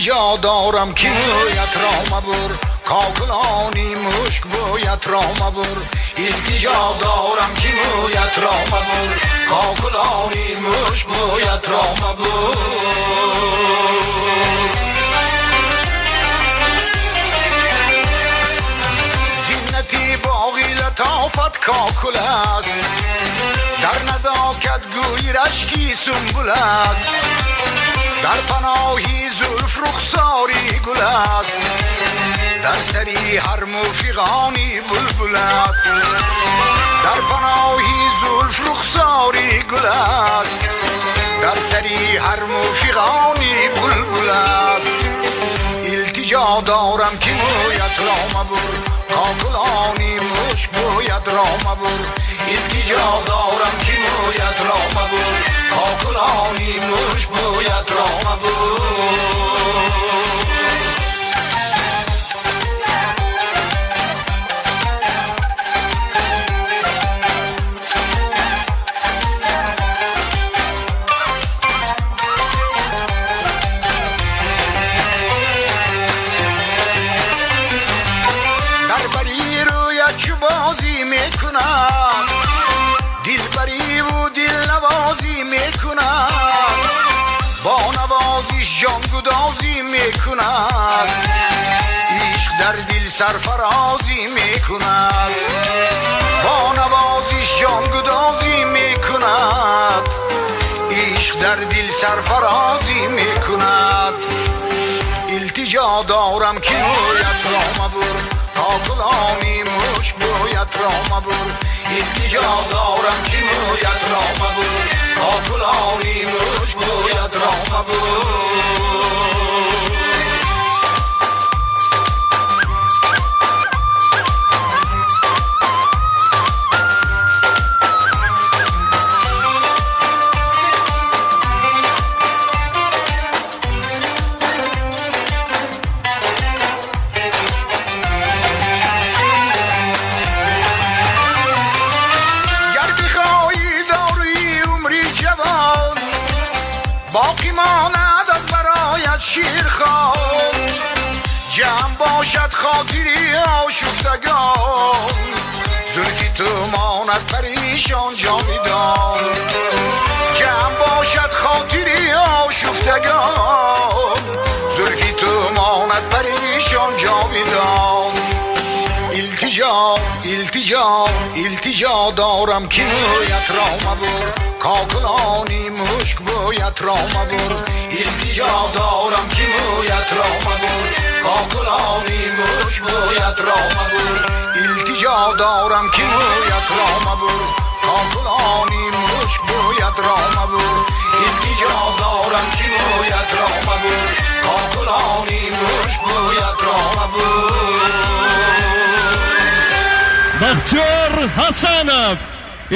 Илтиҷо дорам ки мӯят ро мабур, кокулони мушк бӯят ро мабур. Илтиҷо дорам ки мӯят ро мабур, кокулони мушк бӯят ро мабур. Зинати боғи латофат кокул аст, дар назокат гӯи рашки сунбул аст, дар паноҳи зулф рухсори гул аст, дар сари ҳар муфиғони булбул аст, дар паноҳи зулф рухсори гул аст, дар сари ҳар муфиғони булбул аст. Илтиҷо дорам ки мӯят ро мабур, кокулони мушк бӯят ро мабур. Илтиҷо дорам ки мӯят ро мабур, кокулони мушк бӯят ро мабур. Дар бари рӯят чу бозӣ мекунад, дилбариву дилнавозӣ мекунад, бо навозиш ҷонгудозӣ мекунад, ишқ дар дил сарфарозӣ мекунад, бо навозиш ҷонгудозӣ мекунад, ишқ дар дил сарфарозӣ мекунад. Илтиҷо дорам ки мӯят ро мабур, кокулони мушк бӯят ро мабур. Илтиҷо дорам ки мӯят ро мабур, кокулони мушк бӯят ро мабур. Боқӣ монад аз бароят ширхон, ҷамъ бошад хотири ошуфтагон, зулфи ту монад паришон ҷовидон. Ҷамъ бошад хотири ошуфтагон, зулфи ту монад паришон ҷовидон. Илтиҷо, илтиҷо, илтиҷо дорам ки мӯят ро мабур, кокулони мушк бӯят ро мабур. Илтиҷо дорам ки мӯят ро мабур, кокулони мушк бӯят ро мабур. Илтиҷо дорам ки мӯят ро мабур, кокулони мушк бӯят ро мабур. Илтиҷо дорам ки мӯят ро мабур, кокулони мушк бӯят ро мабур. Бахтиёр Ҳасанов,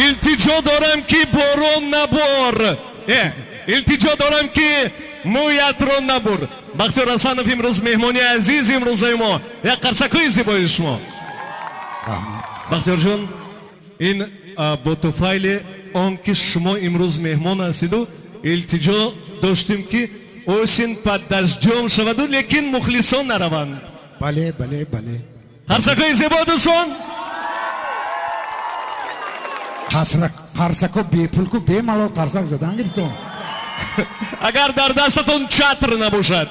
илтиҷо дорам ки борон набор, илтиҷо дорам ки мӯятро набур. Бахтиёр Ҳасанов имрӯз меҳмони азиз имрӯзаи мо. Як қарсакҳои зебои шумо. Бахтиёрҷон, ин бо туфайли он ки шумо имрӯз меҳмон ҳастиду илтиҷо доштем ки осень под дождём шаваду, лекин мухлисон нараванд. Бале, бале, бале. Қарсакҳои зебо, дӯстон. Қарсако бепулку бемалол қарсак задан гирифтон. Агар дар дастатон чатр набошад.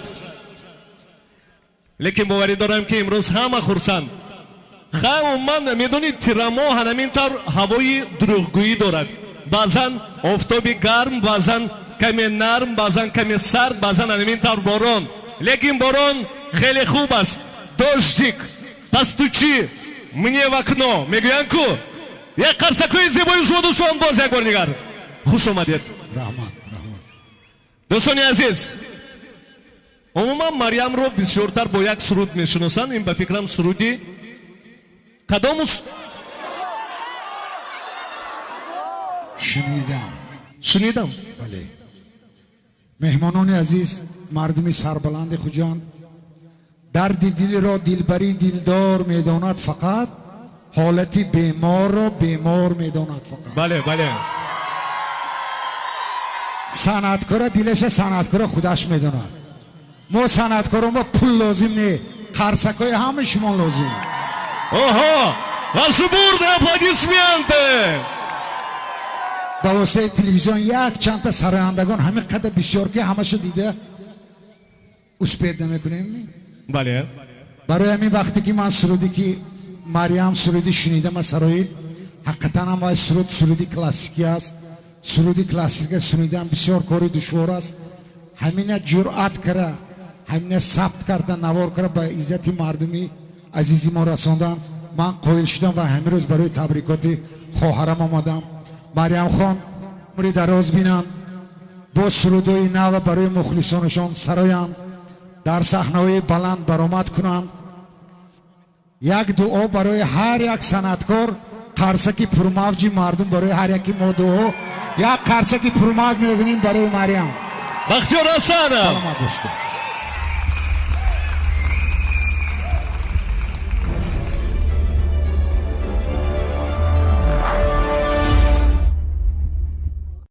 Лекин боварӣ дорам ки имрӯз ҳама хурсанд. Ха, умуман медонед, тирамоҳ ҳамин тавр ҳавои дурӯғгӯӣ дорад. Баъзан офтоби гарм, баъзан каме нарм, баъзан каме сард, баъзан ҳамин тавр борон. Лекин борон хеле хуб аст. Дождик, постучи мне в окно. Мегӯянд ку? Як қарсакҳои зебои шумо, дӯстон, боз як бор дигар. Хуш омадед. Раҳмат, раҳмат. Дӯстони азиз, умуман Марьямро бисёртар бо як суруд мешиносанд. Ин ба фикрам суруди кадом? Шунидам. Шунидам. Бале. Меҳмонони азиз, мардуми сарбаланди Хуҷанд, дарди дилро дилбари дилдор медонад фақат, ҳолати беморро бемор медонад фақат. Бале, бале. Санъаткора дилаша санъаткора худаш медонад. Мо санъаткорон ба пул лозим не, қарсакҳои ҳамаи шумо лозим. Ого! Ваши бурные аплодисменты! Ба воситаи телевизион як чандта сарояндагон ҳамин қадар бисёр, ки ҳамаша дида успеть намекунем. Бале. Барои ҳамин вақте ки ман суруде ки Марьям суруди шунидам, сароид, ҳақиқатан ҳам вай суруд суруди классикӣ аст. Суруди классика шунидан бисёр кори душвор аст. Ҳамина ҷуръат кара, ҳамина сабт карда, навор кара, ба иззати мардуми азизи мо расондан, ман қоил шудам ва ҳамин рӯз барои табрикоти хоҳарам омадам. Марьямхон умри дароз бинанд, бо сурудҳои нава барои мухлисонашон сароянд, дар саҳнаҳои баланд баромад кунанд. Як дуо барои ҳар як санъаткор, қарсаки пурмавҷи мардум барои ҳар яки мо дуо. Як қарсаки пурмавҷ мезанем барои Марьям. Бахтиёр Асанов! Саломат бошед.